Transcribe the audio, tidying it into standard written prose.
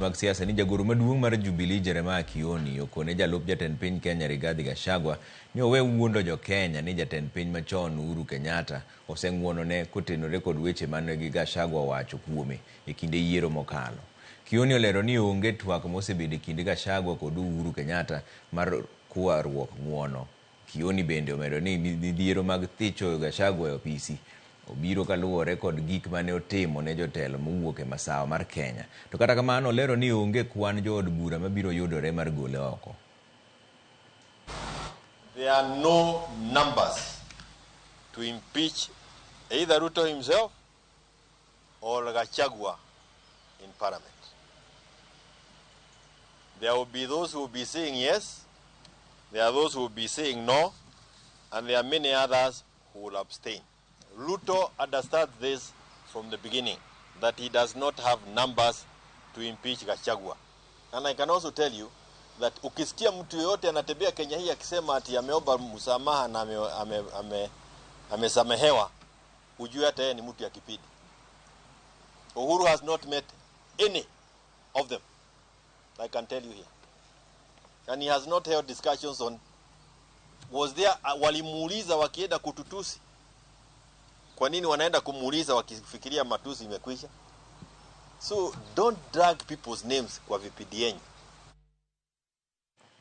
Mag siasa ni jagoro maduong' mar Jubilee Jeremiah Kioni okone jalup jatend piny Kenya Rigathi Gachagua ni owe wuondo jo Kenya ni jatend piny machon Uhuru Kenyatta oseng'uonone kotenore kod weche mane gi Gachagua owacho kuome e kinde yiero mokalo. Kioni olero ni onge twak mosebedo e kind Gachagua kod Uhuru Kenyatta mar kwaruok ng'uono. Kioni bende omedo ni midhiero mag thicho Gachagua e opisi obiro kaluwore kod gik mane otimo ne jotelo mowuok e masawa mar Kenya. To kata kamano olero ni onge kwan jood bura mabiro yudore mar gole oko. There are no numbers to impeach either Ruto himself or Gachagua in parliament. There will be those who will be saying yes, there are those who will be saying no, and there are many others who will abstain. Ruto understands this from the beginning, that he does not have numbers to impeach Gachagua. And I can also tell you that ukisikia mtu yoyote anatembea Kenya hii akisema ati ameomba msamaha na amesamehewa, ujue hata yeye ni mtu ya kipindi. Uhuru has not met any of them, I can tell you here. And he has not held discussions on, was there, walimuuliza wakienda kututusi. Kwa nini wanaenda kumuuliza wakifikiria matusi imekwisha? So don't drag people's names kwa vipindi yenyu.